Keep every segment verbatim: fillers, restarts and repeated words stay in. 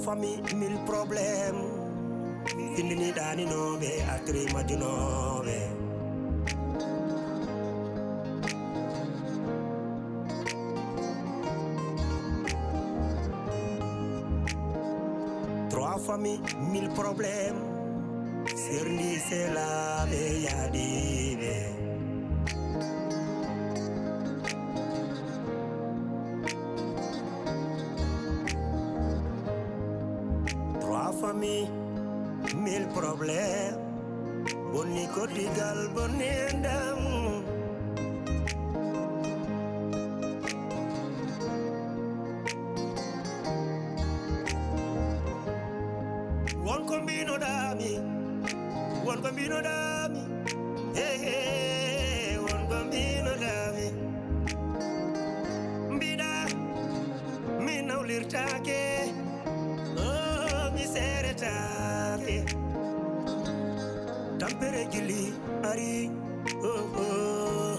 Famille, mille problèmes. Findini ɗaninooɓe, artiri majjunooɓe. Trois familles, mille problèmes. Serndi selaaɓe yaadiiɓe. Trois familles, mille problèmes. Bonni koddigal, bonni enɗam. Won ko mbinoɗaami, won ko mbinoɗaami, hey, hey, won ko mbinoɗaami. Mbiɗa mi nawlirtaake, oh, mi seeretaake. Tampere jilli ari, oh, oh.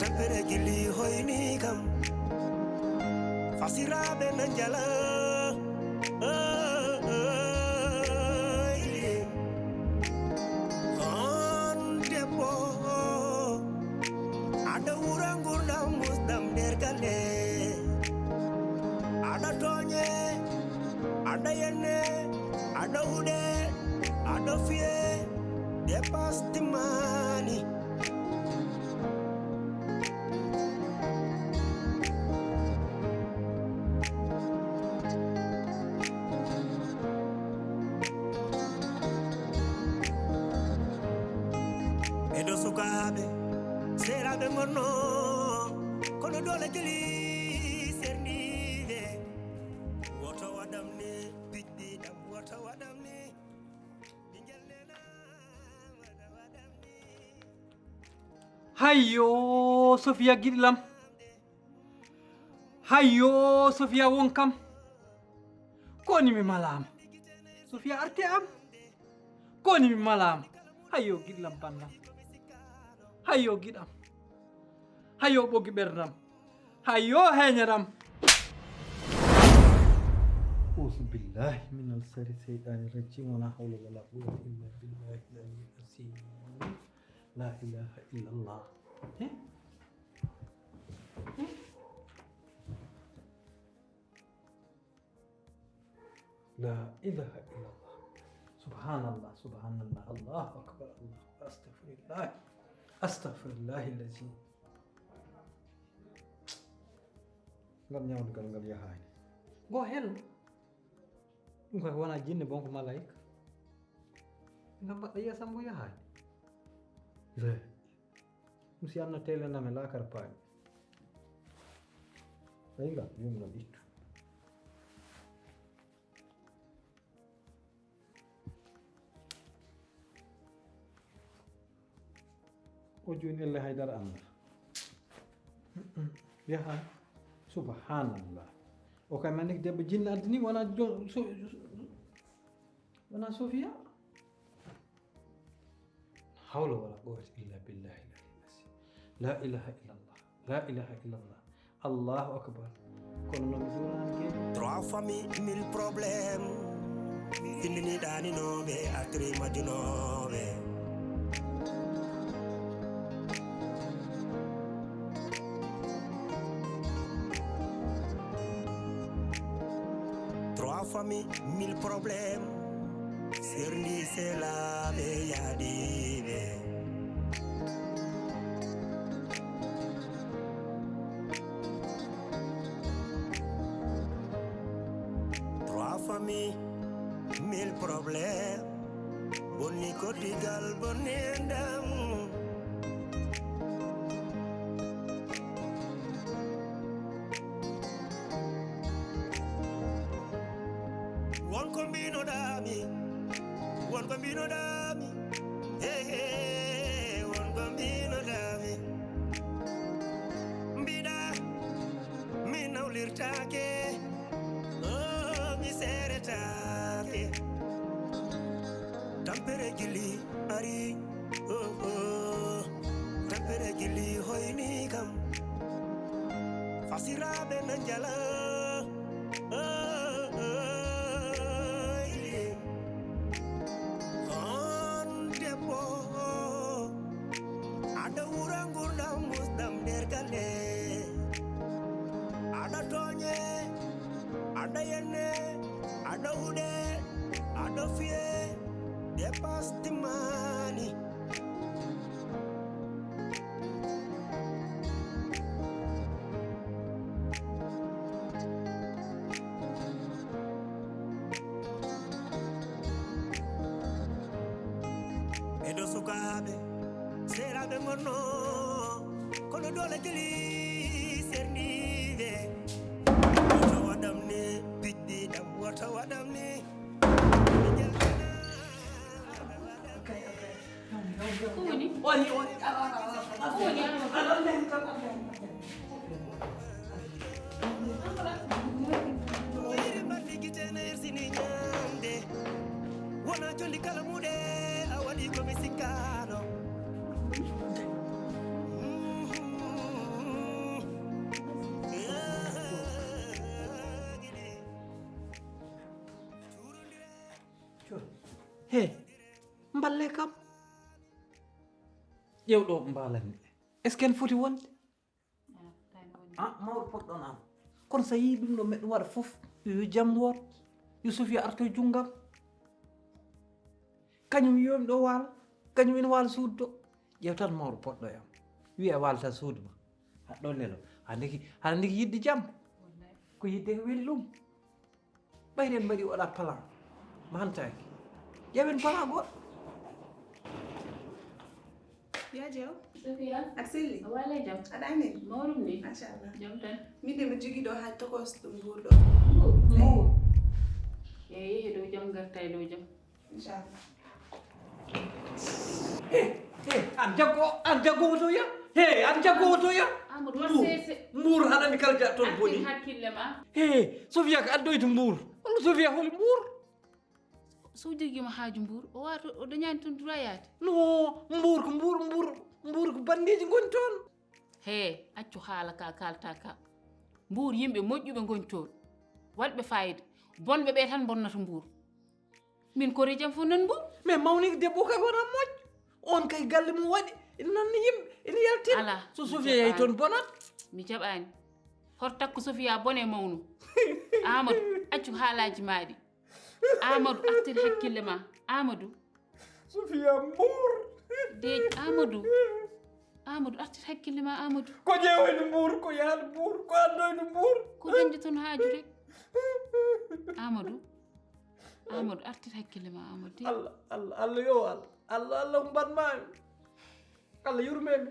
Tampere jilli hoyni kam. Fasiraaɓe na njala, oh, oh, yeah. On debbo, aɗa wura ngurdam musɗam nder galle. Aɗa tooñe, aɗa yenne, aɗa huɗe, aɗa fiye, dépasse timmaani. Ɓeɗo sukaaɓe, seeraaɓe ngonno, kono doole jeli serniiɓe. Woto waɗam ni, piɗɗi ɗam, woto waɗam ni. Ɓinngel nena, woto waɗam ni. Hayyo, Sofiya giɗlam. Hayyo, Sofiya won kam. Koni mi malaama. Sofiya arte am. Koni mi malaama. Hayyo, giɗlam bandam. Hayyo, giɗam. Hayyo, ɓogi ɓerdam. Hayyo, heñeram. أعوذ بالله من الشر الشيطان الرجيم. ولا حول ولا قوة إلا بالله العلي العظيم. لا إله إلا الله. Eh? Eh? لا إله إلا الله. سبحان الله، سبحان الله، الله أكبر، الله، أستغفر الله، أستغفر الله العظيم. Ngal ñawndigal ngal yahaani. Go hel. Ɗum koy wona jinne, bon ko malaika. Ngam mbaɗɗa yiya Sambo yahaani. Le. Ɗum si anna tele name laakar paaƴi. Ayi ngal, yum ngal ittu. O jooni elle haydara annda. Yaha, subhanallah. O kay manne ko debbo jinne addani, wona jo-, so-, so-, wona Sofiya. Hawla wala quwwata illa billahi al-ali al-azim. La ilaha illallah. La ilaha illallah. Allahu akbar. Kono noon mi juulaani geeɗe. Trois familles, mille problèmes. Findini ɗaninooɓe, artiri majjunooɓe. Trois familles, mille problèmes. Serndi selaaɓe yaadiiɓe. Trois familles, mille problèmes. Bonni koddigal, bonni enɗam. Won ko mbinoɗaami, won ko mbinoɗaami, hey, hey, won ko mbinoɗaami. Mbiɗa mi nawlirtaake, oh, mi seeretaake. Tampere jilli ari, oh, oh. Tampere jilli hoyni kam. Fasiraaɓe na njala, oh, oh, oh. Sukaaɓe seeraaɓe ngonno, kono doole jeli serniiɓe. Wota waɗam ni, biddi ɗam, wota waɗam ni. Ko woni? Ko woni? Wona jondi kala muɗe a waɗi ko mi sikkano. He, mballe kam. Ƴeew ɗo mbalanmi. Est-ce que en foti wonde? Ah, mawɗo poɗɗo am. Kono so yii ɗum ɗo meɗɗo waɗa fof, yo jam woot, yo Sofia arto e junngam. Kañum yomi ɗo waalo, kañum ina waalo suudu ɗo. Ƴeew tan mawɗo poɗɗo e am. Wiya waalo tan suudu ma. Haɗɗo nelo. Hande ki, hande ki yidde jam. Ko yidde ko weli ɗum. Ɓayri en mbaɗi oɗa plan. Mantaaki. Ƴeewen plan goɗɗo. Ya Jew. Sofia. Ak Selli. Wala jam. Aɗa amen. Mawɗum ni. Machallah. Jam tan. Min de mi jogii ɗo haa tokos ɗum mbuur ɗo. Mbuur. Mbuur. E yehi ɗo jam garta e ɗo jam. Inchallah. He, he, an jaggo, an jaggo oto ya. He, an jaggo oto ya. Amadou, wat sese. Mbuur haɗani kala ja toon boni. Hakkille ma. He, Sofia ko addoyde mbuur. Walla Sofia holi mbuur. So jogiima haaju mbuur, o waawata o dañaani toon droit yaade. No, mbuur ko mbuur, mbuur, mbuur ko banndeeji ngoni toon. He, accu haala ka kaalta ka. Mbuur yimɓe moƴƴuɓe ngoni toon. Waɗɓe fayida. Bonɓe ɓe tan bonnata mbuur. Min kori jam fof nan mbuur. Mais mawni debbo kay wona moƴƴo. On kay galle mum waɗi. Ina nanni yimɓe, ina yaltina. Ala. So Sofia yahi toon bonat. Mi jaɓaani. Hoto takku Sofia bone mawnu. Amadou, accu haalaaji maaɗi. Amadou, artir hakkille ma. Amadou. Sofia mbuur. De Amadou. Amadou, artir hakkille ma Amadou. Ko ƴeewoyde mbuur, ko yahde mbuur, ko addoyde mbuur. Ko dañde toon haaju rek. Amadou. Amadou, artir hakkille ma Amadou. Allah, Allah, Allah yo Allah. Allah, Allah umbat ma. Allah yurme mi.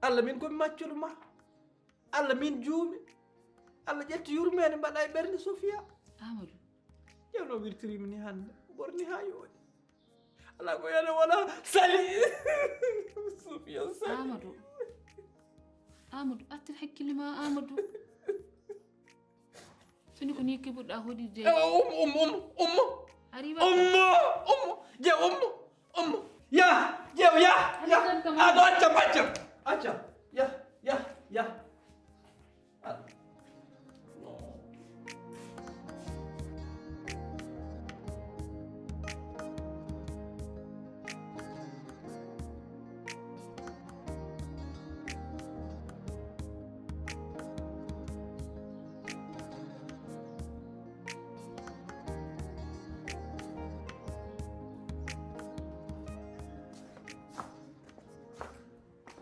Allah min ko mi maccuɗo ma. Allah min juumi. Allah ƴetti yurmeende mbaɗa e ɓernde Sofia. Amadou. Ƴeewno wirtiriimi ni hannde. Ɓorni haa yooɗi. Alaa ko yana wona sali. Sofia sali. Amadou. Amadou, artir hakkille ma Amadou. Soni ko ni keɓuɗa hoɗirde. Eh, um, um, um, um. Arriva. Um, um. Je, um, um. Ya, je, ya, ya. Arriva, come on. Ah, no, accam, accam. Accam. Ya, ya, ya. Ah. No.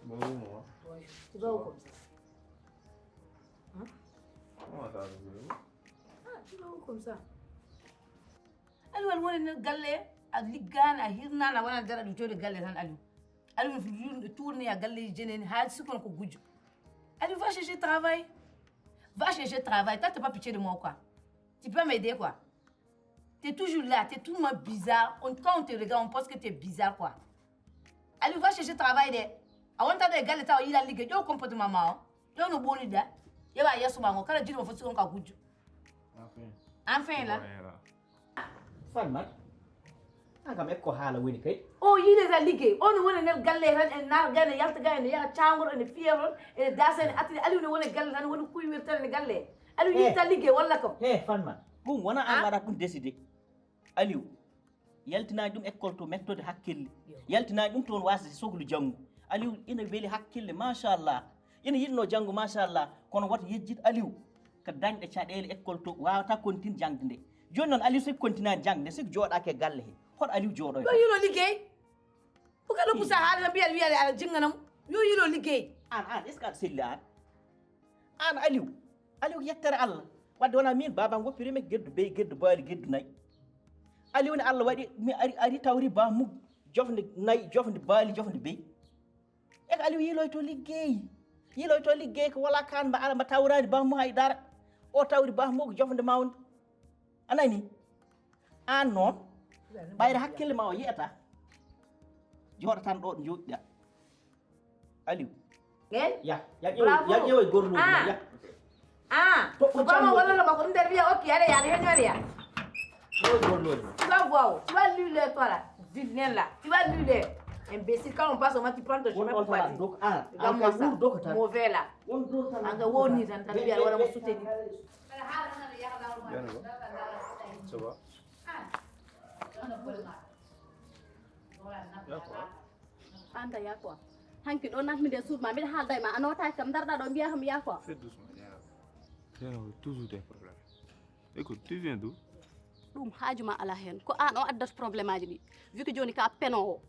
Bon, bon, hein. Ouais. Tu vas où comme ça? Hein? Comment ça, vous voulez? Ah, tu vas où comme ça? Aliou, Aliou woni nder galle, a liggaani, a hirnaani, a wonani dara, ɗum jooɗi galle tan, Aliou. Aliou no yurmɗo, tuurni a galle, jeneni, haa sikkono ko gujjo. Aliou, va chercher travail. Va chercher travail. Toi, t'as pas pitié de moi, quoi. Tu peux m'aider, quoi. T'es toujours là, t'es tellement bizarre. On, quand on te regarde, on pense que t'es bizarre, quoi. Aliou, va chercher travail de. A wonta ɗo e galle tawa yiɗa ligge. Ƴeew comportement ma o. Ƴeew no ɓooniɗa. Ƴeewa yeeso ma ngo. Kala jiɗo fof si on ka gujjo. Enfin. Enfin la. Farmat. An kam ekko haala woni kay. O yiɗata liggey. On woni nder galle tan, en naata ga, ene yalta ga, ene yaha caangol, ene fiya toon, ene daasa, ene attini. Aliou ne woni galle tan, woni kuywir tan ene galle. Aliou yiɗata liggey walla kam? He, Farmat. Ɗum wona an waɗata ɗum décidé. Aliou, yaltinaani ɗum école to mettode hakkille. Yaltinaani ɗum toon waasde soklu janngo. Aliou ina weli hakkille, machallah. Ina yiɗnoo janngo, machallah. Kono wata yejjit Aliou ko dañɗo caɗeele école to, waawata continue jaŋde nde. Jooni noon Aliou siki continue jaŋde nde, siki jooɗaaki e galle he. Hoto Aliou jooɗoyo. Yo yilo liggey. Ko kala ko sa haala tan mbiya, wiya aɗa jinngana mo. Yo yilo liggey. An, an, est-ce que aɗa selli an? An Aliou, Aliou ko yettere Allah. Wadde wona min, baaba ngo pirimi geddu beyi, geddu baali, geddu nayi. Aliou ne Allah waɗi, mi ari, ari tawri ba mug-, Jofde nayi, jofde baali, jofde beyi. E ko Aliou yiiloyto liggey. Yiiloyto liggey ko wala kan mba ala mba tawrani bammo hay dara. O tawri bammo ko jofde mawde. A nani? An noon, ɓayre hakkille ma o yiyata. Jooɗa tan ɗo ɗo jooɗiɗa. Aliou. Ɓen? Ya, ya ƴeewoy, ya ƴeewoy gorlooji ma, ya. Ah, to ko bama wala ma ko ɗum der wiya okki, allez, ya, allez, allez, ya. Ƴeewoy gorlooji ma. Tu vas voir, tu vas lui le toi là, vilain là, tu vas lui le imbécile, quand on passe au moins tu prends ton chemin pour partir. Donc, ah, regarde-moi ça, mauvais là. Anga woni tan tan wiya wala mo soutenir. Ça va? D'accord. Anda ya quoi. Hanki ɗo natmi nder suudu ma, mbiɗa haalda e ma, a notaaki kam, darɗa ɗo mbiya kam ya quoi. Fais doucement, ya. Zéro, toujours des problèmes. Écoute, tu viens d'où? Ɗum haaju ma ala heen. Ko aan o addata problème aji ɗi. Vu que jooni ka penoowo.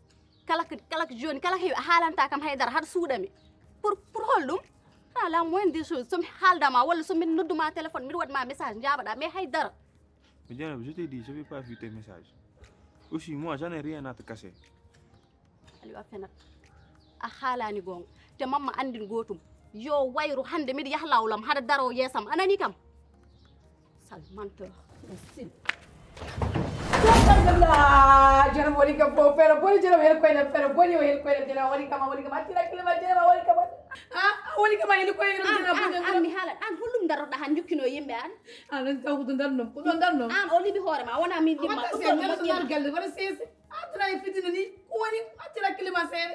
Kala ko, kala ko jooni, kala heewi a haalanta kam hay dara, haɗa suuɗa mi. Pour, pour hol ɗum? Xanaa la moindre des choses. So mi haalda ma, walla so min noddu ma téléphone, mbiɗa waɗ ma message, njaabaɗa, mais hay dara. Mais Dieynaba, je t'ai dit, je vais pas fuir tes messages. Aussi, moi, j'en ai rien à te cacher. Aliou a fenat. A haalani goonga. Te mamma anndin gootum. Yo wayru hannde mbiɗa yaha lawlam haɗa daro yeesam. A nani kam? Sale menteur. Imbécile. Alhamdulillah, jara woni kam fof, fere boni jara woni koyɗam, fere boni o heli koyɗam, jara woni kam, woni kam, accira kilima, jara woni kam. Ah, woni kam, heli koyɗam, jara woni kam. An mi haalat, an hollum daroɗa han jukkino yimɓe an? An an taw ko ɗum darno, ko ɗum darno. An o liɓi hoore ma, wona min liɓma, ɗum ɗo moƴƴi. Wala sese. Ah, tana e fitina ni, ko woni, accira kilima seere.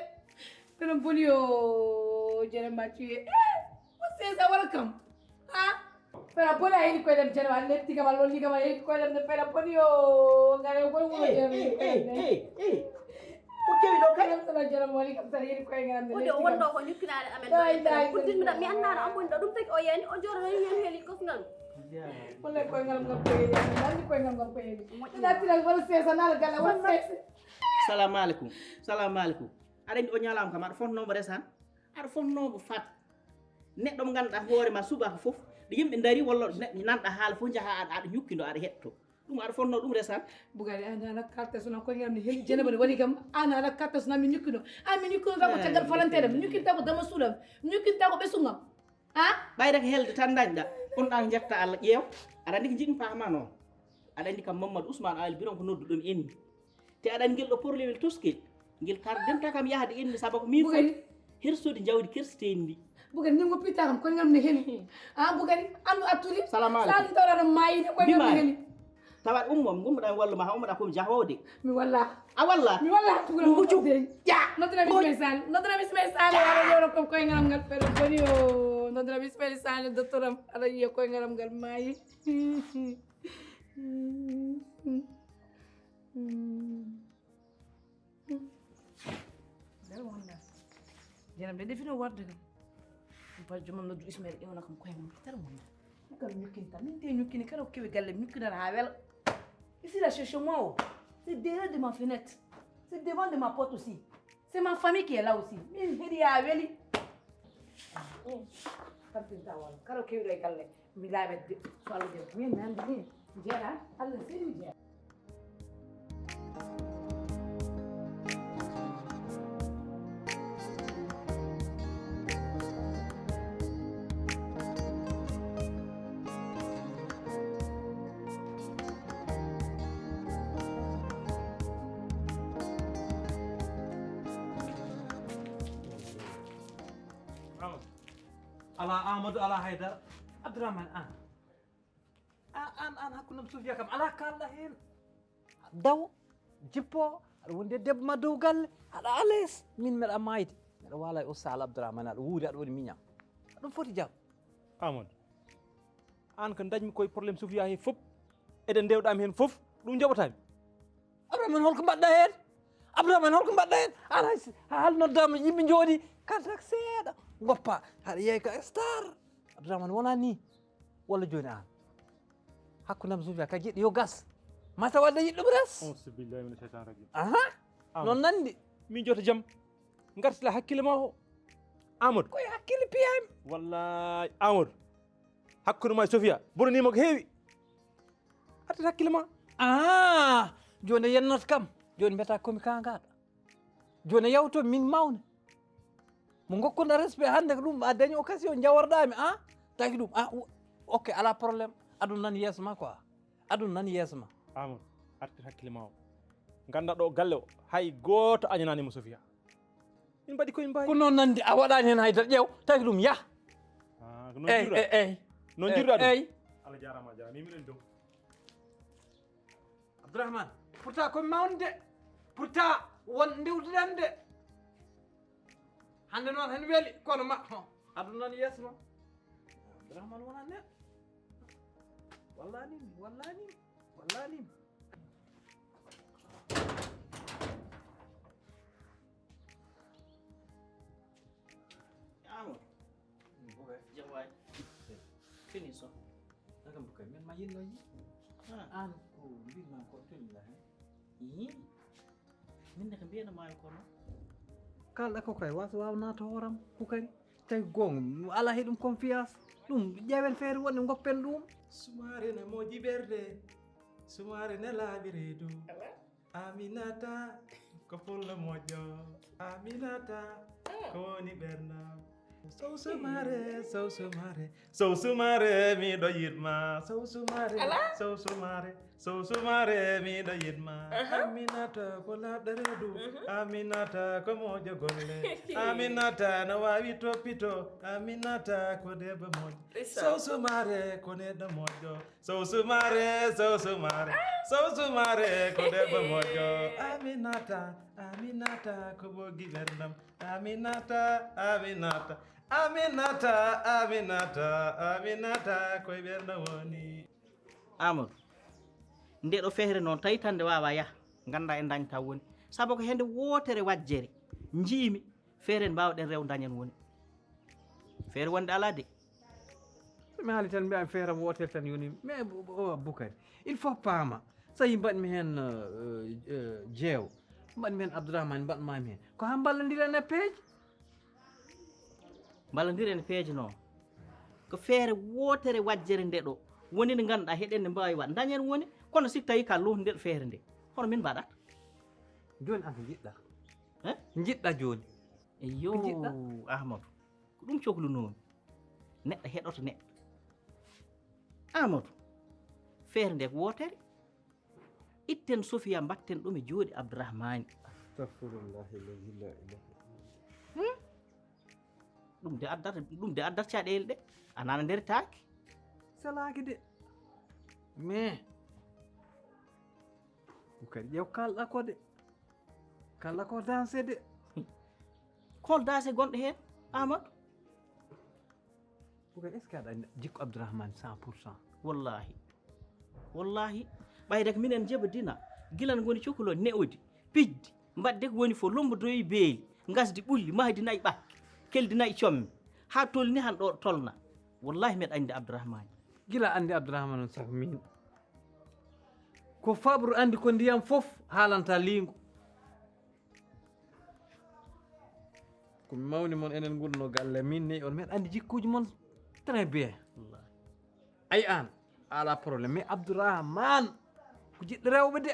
Kono boni o jere ma tuye. Eh, o sesa wala kam. Ha? Fera boni a heli koyɗam jere ma, letti kam, a lolli kam, a heli koyɗam ne fera boni o ngare koy wuro jere. Eh, eh, eh, eh. Ko kewi ɗo kay? Kam sala jere mo woni kam sala heli koy ngam. Woni o wonno ko ñukkinaade amen ɗo e fera. Ko dinmi ɗam mi anndaano am woni ɗo ɗum tagi o yani o joro no yani heli kosngal. Wala koy ngam ngam koy yani, nandi koy ngam ngam koy yani. Ina tiral wala sesa nala gala wala sesa. Salamu alaikum. Salamu alaikum. Aɗa anndi o ñalaama kam, aɗa fotnoo mbo resan, aɗa fotnoo mbo fat. Neɗɗo mo ngannduɗaa hoore ma subaka fof, ɗo yimɓe ndarii walla neɗɗo nanɗaa haala fof njahaa aɗa, aɗa ñukkindo, aɗa heɗto. Ɗum aɗa fotnoo ɗum resan. Bugani, an, an a kalta sona koye ngam ne heli, Dieynaba ne waɗi kam, an, an a kalta sona mi ñukkino. An mi ñukkino tan ko caggal falanteeram, mi ñukkinta ko dama suulam, mi ñukkinta ko ɓesungam. Ha? Ɓayde ko helde tan dañɗa. Kono ɗa ko jetta Allah, ƴeew. Aɗa anndi ko njiɗmi paama noon. Aɗa anndi kam Mamadou Ousmane Ali Biron ko nodduɗon enni. Te aɗa anndi ngel ɗo problème el toskeli. Ngel tardenta kam yahde enni sabu ko min fof. Bugani. Hirsude jawdi kirstendi ndi. Bugani min ngoppitta kam koye ngam ne heli. Ah, Bugani, andu attudi. Salamu alaikum. Sali tawra no mayide koye ngam ne heli. Tawat ummo, ngummoɗa mi wallu ma, ha ummoɗa ko mi jahoowo de. Mi walla. A walla? Mi walla, Bugani. Ɗum huccu. Ya. Noddana mi Ismail Sani. Noddana mi Ismail Sani. Aɗa yewno ko koye ngaram ngal fere boni o. Noddana mi Ismail Sani, docteur am. Aɗa yiya koye ngaram ngal maayi. Nder wonda. Dieynaba de defino warde kam. Ɗum par jomam noddu Ismail ƴewna kam koye mum. Nder wonda. Kam ñukkinta. Min te ñukkini kala ko kewi galle mi ñukkinata ha wela. Ici la chez moi o. C'est derrière de ma fenêtre. C'est devant de ma porte aussi. C'est ma famille qui est là aussi. Min heɗi ha weli. Kam tinta wala. Kala ko kewi ɗo e galle. Mi laaɓat de, so Allah jaɓi. Min mi anndi min. Jeeɗa, Allah seni jeeɗa. Ala Amadou, ala haydara. Abdourahmane, an. An, an, an, hakkunde am Sofia kam, ala kalɗa heen. Daw, jippo, aɗa wondi e debbo ma dow galle, aɗa ales. Min meɗa mayde. Meɗa wala e Oustaz Abdourahmane, aɗa wuuri, aɗa waɗi miñam. Aɗa foti jam. Amadou, an ko dañmi koye problème Sofia he fof. Eɗen ndewɗami heen fof, ɗum jaɓatami. Abdourahmane, holko mbaɗɗa heen? Abdourahmane, holko mbaɗɗa heen? An hay si, hay hal noddama yimɓe njooɗi, kanta ko seeɗa. Goppa, haɗa yeey ka star. Abdourahmane, wona ni. Walla jooni an? Hakkunde am Sofia ka jiɗɗo yo gas. Mata wadde yiɗɗo ɓe res. Auzubillahi mina shaytani rajim. Aha. Amadou. Noon nandi. Min jota jam. Ngartila hakkille ma o. Amadou. Koye hakkille piyami. Wallahi Amadou. Hakkunde ma e Sofia. Bonanima ko heewi. Artir hakkille ma. Ah, jooni a yennat kam. Jooni mbiyata komi kangaɗo. Jooni a yawto min mawni. Mo ngokkonɗa respect hannde ko ɗum a dañi occasion jaworɗami, a? Taki ɗum, a, u-, ok, ala problème. Aduna nan yeeso ma quoi. Aduna nan yeeso ma. Amadou, artir hakkille ma o. Ganda ɗo galle o, hay gooto añananimo Sofia. Min mbaɗi koye mbawi. Ko noon nandi a waɗani hen haydara, ƴeew, taki ɗum yah. Ah, ko noon Ey, jirɗa? ey, ey. Noon Ey, jirɗa ɗum? ey. Allah jarama, jarama. Min miɗen dow. Abdourahmane, pourtant komi mawni de. Pourtant won ndewduɗen de. Hannde noon hen weeli, kono ma, ho, aduna noon yeeso noon. Abdourahmane wona neɗɗo. Wallani mi, wallani mi, wallani mi. Amadou. Jam waay. Fini so. Nakam ko kay, men ma yinno yi. Ah. An ko mbir ma ko tolni la hen. Yi. Min de ko mbiyana maami kono. Kalɗa ko kay, wasa waw naata hooram, ko kay. Tawi gonga, ala he ɗum confiance. Ɗum ƴeewen feere wonde goppen ɗum. Sumaare na moƴƴi ɓerde. Sumaare na laaɓi reedu. Ala. Aminata, ko pullo moƴƴo. Aminata, Ah. ko woni ɓernam? Sow sumaare, sow sumaare. Sow sumaare, miɗo yiɗma. Sow sumaare, Ala. sow sumaare. Sow sumaare, miɗo yiɗma. Aha. Aminata, ko laaɓɗo reedu. Mhm. Aminata, ko moƴƴo golle. Aminata, no wawi toppito. Aminata, ko debbo moƴƴo. Isa. Sow sumaare, ko neɗɗo moƴƴo. Sow sumaare, sow sumaare, sow sumaare, ko debbo moƴƴo. Aminata, Aminata, ko ɓoggi ɓerdam. Aminata, Aminata, Aminata, Aminata, Aminata, koye ɓerdam woni. Amadou, nde ɗo feere noon, tawi tan nde wawa yaha, ganda e dañta woni. Sabu ko hende wootere wajjere, njiimi, feere nde mbawɗen rew dañen woni. Feere wonde ala de. So mi haali tan mbiyan feere wootere tan yoni. Mais bo-, bo-, o Boukary, il faut paama. So yi mbaɗmi heen, euh, euh, jeew, mbaɗmi heen Abdourahmane, mbaɗmami heen. Ko haa mballondiren e peeje. Mballondiren e peeje noon. Ko feere wootere wajjere nde ɗo. Woni nde ngannduɗaa heɗen ne mbaawi waɗ. Dañen woni, kono si tawi ka lohnde feere nde. Hono min mbaɗat? Jooni an ko njiɗɗa? He? Njiɗɗa jooni? Eyyo, Ko njiɗɗa? Ahmadu. Ko ɗum cohlunoomi. Neɗɗo heɗoto neɗɗo. Amadou, feere nde ko wootere. Itten Sofiya, mbatten ɗum e juuɗe Abdourahmane. Astagfirullahi allazi la ilaha illa huwa. Hmm? Ɗum de addata, ɗum de addata caɗeele ɗe. A nana nder taaki. Salaaki de. Mais ko kadi ƴeew kalɗa ko de. Kalɗa ko danse de. Hol danse gonɗo heen, Amadou? Buga, est-ce que aɗa anndi jikku Abdourahmane cent pour cent? Wallahi. Wallahi. Ɓayde ko minen njeɓa dina. Gila ngoni cokolo ne'odi. Pijdi. Mbaɗde ko woni fof lombo doyi beeli. Ngasdi ɓulli. Mahdi nayi ɓakki. Keldi nayi commi. Haa tolni han ɗo tolna. Wallahi meɗa anndi Abdourahmane. Gila anndi Abdourahmane on sago min. Ko fabru anndi ko ndiyam fof haalanta liingu. Ko mi mawni mon, enen ngurno galle min ni, on men anndi jikkuuji mon très bien. Wallahi. Ay aan, ala problème. Mais Abdourahmane, ko jiɗɗo rewɓe de.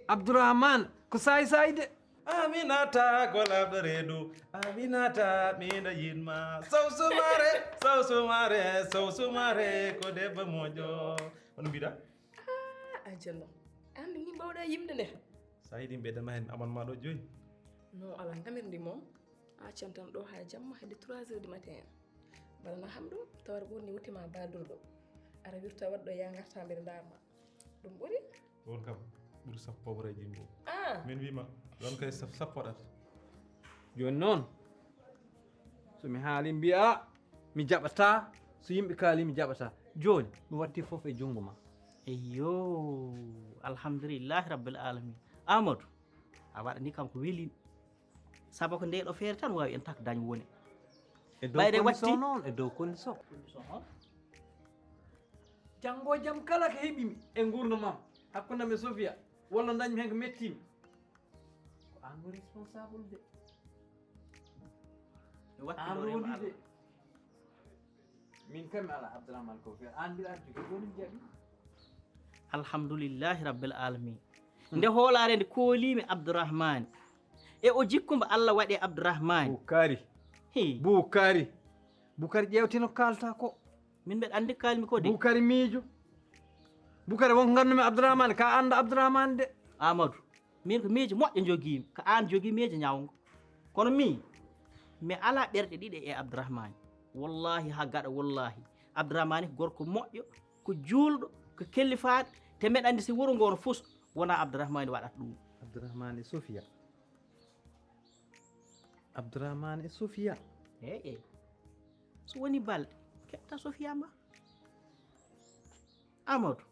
Abdourahmane, ko saay saay de. Aminata, ko laaɓɗo reedu. Aminata, miɗo yiɗma. Sow sumaare, sow sumaare, sow sumaare, ko debbo moƴƴo. Hono mbiɗa? Ah, a jonno. An ni mbawɗa yimde nde. Sa yiɗi ɓeydama hen aman ma ɗo jooni. Non, ala ngamirdi moom. Accan tan ɗo haa jamma hedde trois heures du matin en. Mbaɗana ham ɗum, tawata ɓurni wuttima baldurɗo. Ara wirta waɗɗo ya ngarta mbeɗa ndaarma. Ɗum ɓuri? Ɗon kam ɓuri sappo ɓura jimbo. Ah. Min wima ɗon kay sap-, sappo ɗat. Jooni noon, so mi haali mbiya mi jaɓata, so yimɓe kaali mi jaɓata. Jooni mi watti fof e junngo ma. Eyyo, alhamdulillahi rabbil alamin. Amadou, a waɗani kam ko weli. Sabu ko nde ɗo feere tan wawi en tak dañ woni. E dow Ɓayde condition watti noon, e dow condition. Condition, hon? Janngo jam kala ko heɓimi e nguurndam am, hakkunde am e Sofia, walla dañmi heen ko mettimi, ko aan woni responsable de. Mi wakkilore Aan ma woni Allah. De. Min kam mi ala Abdourahmane ko feere. Aan mbiɗa arti ko jooni mi jaɓi. Alhamdulillahi rabbil alamin. Nde hoolaare nde kooliimi Abdourahmane, E o jikku mbo Allah waɗi e Abdourahmane. Bukari. Hi. Bukari. Bukari ƴeewte no kaalta ko. Min mbeɗa anndi kaalmi ko de. Bukari miijo. Bukari won ko nganndu-mi Abdourahmane ka annda Abdourahmane de. Amadou. Min ko miijo moƴƴo njogiimi. Ko aan jogii miijo ñawngo. Kono min mi alaa ɓerɗe ɗiɗe e Abdourahmane. Wallahi haa gaɗa wallahi. Abdourahmane ko gorko moƴƴo, ko juulɗo, ko kellifaaɗo. Te mbeɗa anndi si wuro ngoo no fusa wonaa Abdourahmane waɗata ɗum. Abdourahmane e Sofia. Abdourahmane e Sofia. Eey eey. So woni balɗe keɓta Sofia ma. Amadou.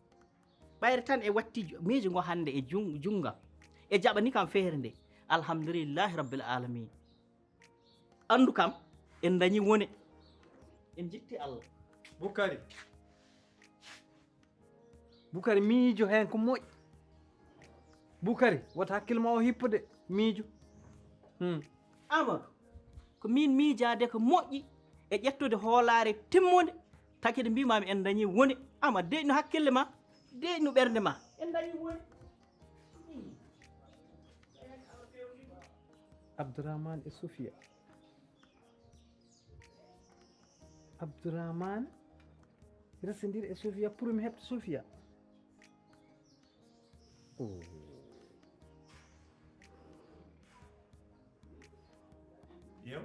Ɓayre tan e watti miijo ngo hannde e junnga e jaɓani kam feere nde. Alhamdulillahi rabbil alamin. Anndu kam en dañi wone. En jitti Allah. Bukari. Bukari miijo heen ko moƴƴi. Bukari wota hakkille ma o hippo de miijo. Hmm. Amadou, ko min miijaade ko moƴƴi e ƴettude hoolaare timmunde, takide mbimami en dañi woni. Ama deƴnu hakkille ma, deƴnu ɓernde ma. En dañi woni. Abdourahmane e Sofia. Abdourahmane resondir e Sofia pour mi heɓta Sofia. Oh. Yew,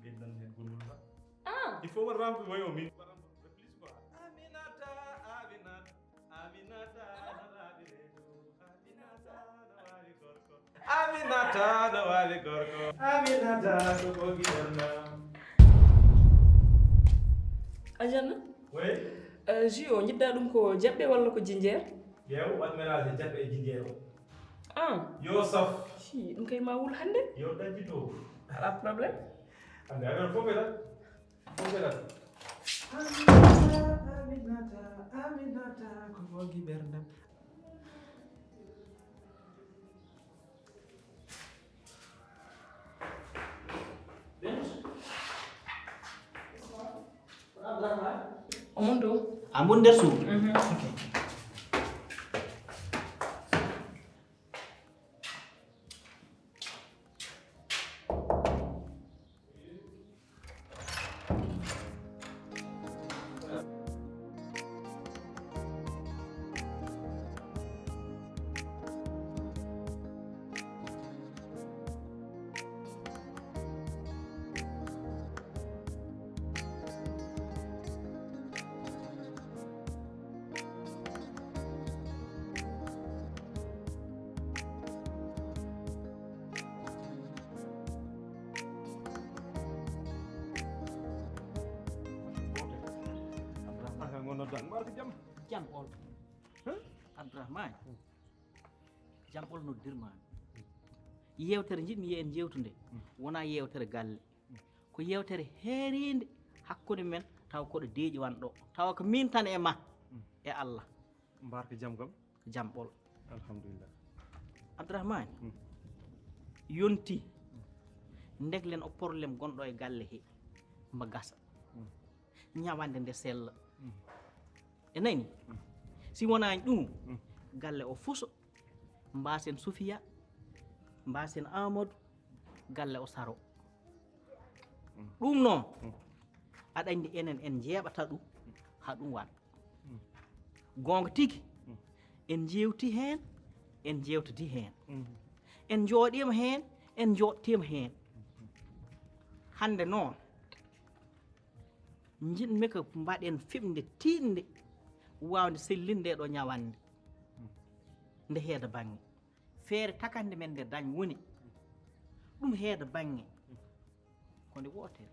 ɓeydan hen gongol ba. Ah. Il faut won rampe wayo min. Please quoi. Aminata, Aminata, Aminata, Aminata, no wari gorko. Aminata, no wari gorko. Aminata, ko bogi danda. Ajana. Oui. Euh, jus o jiɗɗa ɗum ko jaɓɓe walla ko jinjeer? Yew, waɗ mélange jaɓɓe e jinjeer o. Ah. Yo saf. Si, ɗum kay ma wul hannde. Yo dañji to. Ala problème. Hannde affaire fof ɓe tan. Fof ɓe tan. Aminata, Aminata, Aminata, ko bogi ɓerdam. Omo dow. A mon nder suudu. Ok. Jam ol. Abdourahmane. Jam ɓolo noddirma. Yewtere jiɗmi en jewtude wona yewtere galle. Ko yewtere heerinde hakkunde men taw koɗo deeƴi wan ɗo. Tawa ko min tan e ma e Allah. Mbarka jam kam. Ko jam ɓolo. Alhamdulillah. Abdourahmane. Yonti. Ndeglen o problème gonɗo e galle he. Mba gasa. Ñawande nde sella. E nani? Si wonaani ɗum, galle o fuso, mbasen Sufiya, mbasen Amadou, galle o saro. Ɗum noon, aɗa anndi enen en njeeɓata ɗum, haa ɗum waɗa. Goonga tigi, en njeewti heen, en njeewtidi heen. En njooɗiima heen, en njooɗtiima heen. Hannde noon, Njiɗmi ko mbaɗen fiɓnde tiiɗnde waawde sellinde nde ɗo ñawannde nde heeda baŋŋe. Feere takannde men nde dañ woni ɗum heeda baŋŋe ko nde wootere.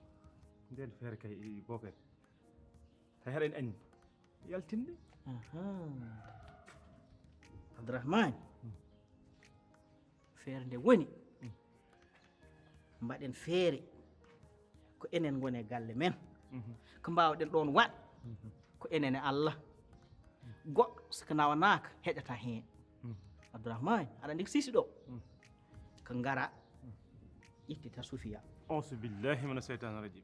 Ndeen feere kay bookere hay haɗa en anni yaltinde. Abdourahmane. Feere nde woni mbaɗen feere ko enen ngoni e galle men. Ko mbaawɗen ɗoon waɗ ko enen e Allah. Goɗɗo siko nawanaaka heƴata heen. Abdourahmane aɗa anndi ko sisi ɗo ko ngara ƴettita Sufiya. Ausu billahi mina seytani rajim.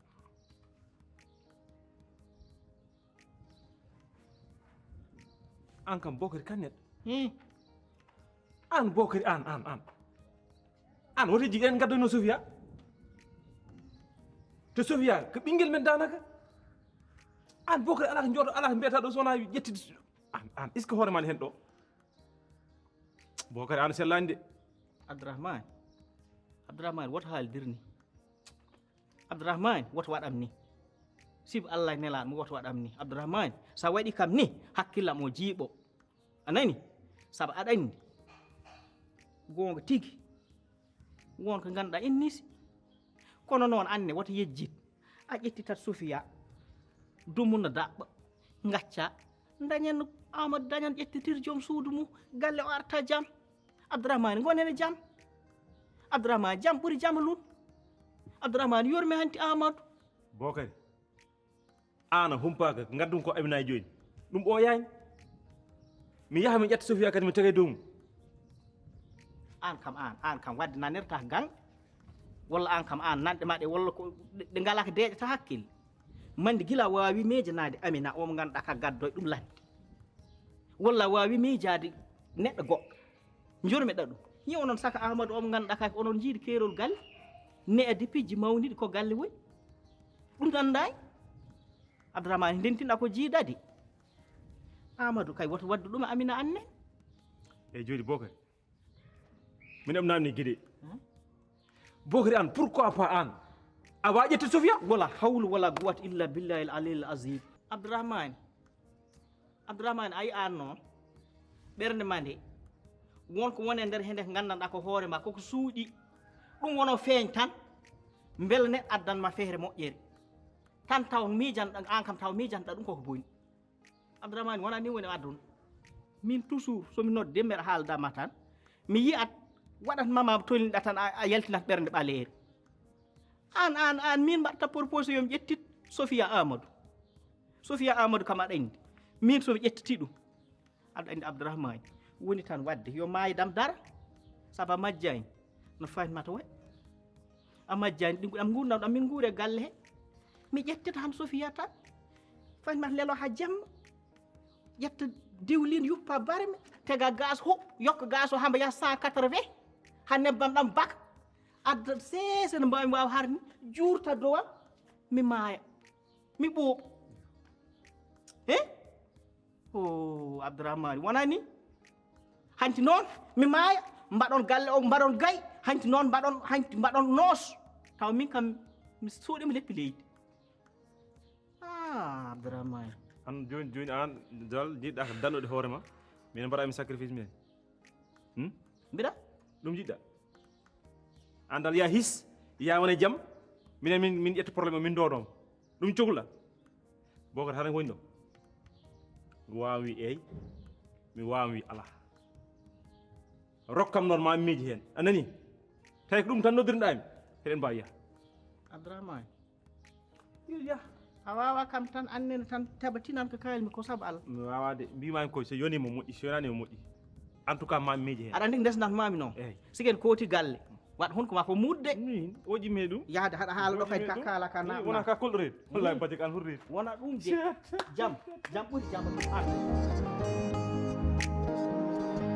An kam bokari kan neɗɗo. An bokari an an an. An wota jiɗi en gaddoyno Sofia. To Sofia ko ɓinngel men danaka. An Bokari ala ko jooɗo, ala ko mbiyata ɗo so wona ƴettide. An, an, est-ce que hoore ma ne hen ɗo? Bokari an sellani de. Abdourahmane. Abdourahmane, woto haaldir ni. Abdourahmane, woto waɗam ni. Sibu Allah nelaɗo mo, woto waɗam ni. Abdourahmane, sa waɗi kam ni, hakkillam o jiiɓo. A nani? Sabu aɗa anndi. Goonga tigi. Won ko ngannduɗaa en nisi. Kono noon, anne, woto yejjit. A ƴettitat Sofia. Dumunna daɓɓa. Ngacca. Dañen Amadou, dañen ƴettitir joom suudu mum. Galle o arta jam. Abdourahmane, ngonen e jam. Abdourahmane, jam ɓuri jamalun. Abdourahmane, yurme hanti Amadou. Bokari, an a humpaaka, ngaddun ko Amina e jooni. Ɗum ɓooyaani. Mi yaha mi ƴetta Sofia kadi mi tega e dow mum. An kam, an, an kam, wadde nanirta gang. Walla an kam, an nanɗe ma ɗe, walla ko ɗe, ɗe ngalaa ko deeƴata hakkille. Mande gila waawi miijanaade Amina, o mo ngannduɗaa ka gaddoy ɗum lande. Walla waawi miijaade neɗɗo goɗɗo. Njurmeɗa ɗum. Yi onon saka Amadou o mo ngannduɗaa kay ko onon njiidi keerol galle. Ne'adi pijji mawniɗi ko galle woy. Ɗum ganndaay. Abdourahmane ndentinɗa ko jiidade. Amadou kay woto waddu ɗum Amina anne. Eyi, jooɗi Bokari. Min am namni gide. Hmm? Bokari an, pourquoi pas an? A wa ƴetti Sofia? Wala hawlu wala quwwata illa billahi al-ali al-azim. Abdourahmane. Abdourahmane, a yi an noon. Ɓernde ma nde. Won ko woni e nder hende ko nganndanɗaa ko hoore ma, koko suuɗi. Ɗum wono feeñ tan. Mbela neɗɗo addan ma feere moƴƴere. Tan taw miijanɗa, an kam taw miijanɗa ɗum koko boni. Abdourahmane, wona ni woni aduna. Min toujours, so mi nodde, mbeɗa haalda ma tan. Mi yi'at, waɗat mama tolniɗa tan, a, a yaltinat ɓernde ɓaleere. An, an, an, min mbaɗta proposé yo mi ƴettit Sofia Amadou. Sofia Amadou kam aɗa anndi. Min so mi ƴettiti ɗum. Aɗa anndi Abdourahmane. Woni tan waɗde, yo maaydam dara. Sabu a majjaani. No faynmata waɗi. A majjaani, ɗum, am nguurndam ɗam min nguure galle he. Mi ƴettata han Sofia tan. Faynmata lelo ha jemma. Ƴetta diwlin, yuppa barme. Tega gaz ho, yokka gaz o hamba yaha cent quatre-vingts. Ha nebbam ɗam baka. Adda seese no mbawi waawa harni. Juurta dowam. Mi maaya. Mi ɓuuɓa. He? O Abdourahmane, wonani? Hanti noon, mi maaya, mbaɗon galle o, mbaɗon gay, hanti noon mbaɗon, hanti mbaɗon noos. Taw min kam, mi suuɗima leppi leydi. Ah, Abdourahmane. An jooni, jooni an, dal, jiɗɗa ko dannude hoore ma. Min mbaɗa mi sacrifice min. Hmm? Mbiɗa? Ɗum jiɗɗa? An dal ya his, ya wone jam. Minen min, min ƴetta problème o, min dodoma. Ɗum cokla. Bokar hara ko woni ɗo. Mi wawi wi eyi. Mi wawi wi ala. Rokkam noon ma miiji hen. A nani? Tawi ko ɗum tan noddirɗami. Heɗen mbawi yaha. Abdourahmane. Yo yah. A wawa kam tan annene tan tabatinan ko kalmi ko sabu Allah. Mi wawa de. Mbimami ko so yoni mo moƴƴi, so yonani mo moƴƴi. En tout cas ma miiji hen. Aɗa andi ko ndesnat mami noon. Eyi. Siken kooti galle. Waɗ honko ma ko mudde. Min, o ƴimmi ɗum. Yahde haɗa haala ɗo kadi ka kaala ka naɓna. Wona ka kolɗo reedu. Wallahi badik an hurri. Wona ɗum de. Jam, jam ɓuri jam.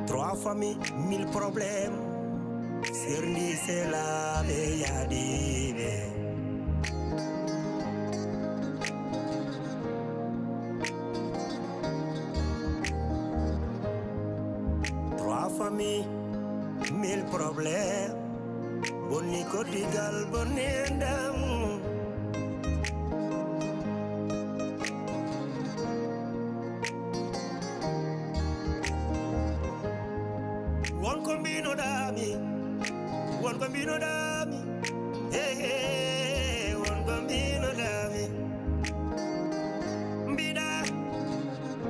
Trois familles, mille problèmes. Serndi selaɓe yaadiɓe. Trois familles, mille problèmes. Bonni koddigal, bonni enɗam. Won ko mbinoɗami, won ko mbinoɗami. Hey, hey, won ko mbinoɗami. Mbiɗa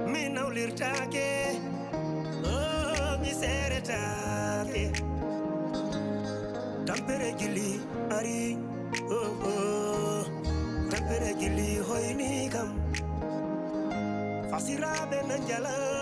mi nawlirtaake, oh, mi seeretaake. Tampere gili ari, oh, oh. Tampere gili hoyni kam. Fasiraaɓe na njala.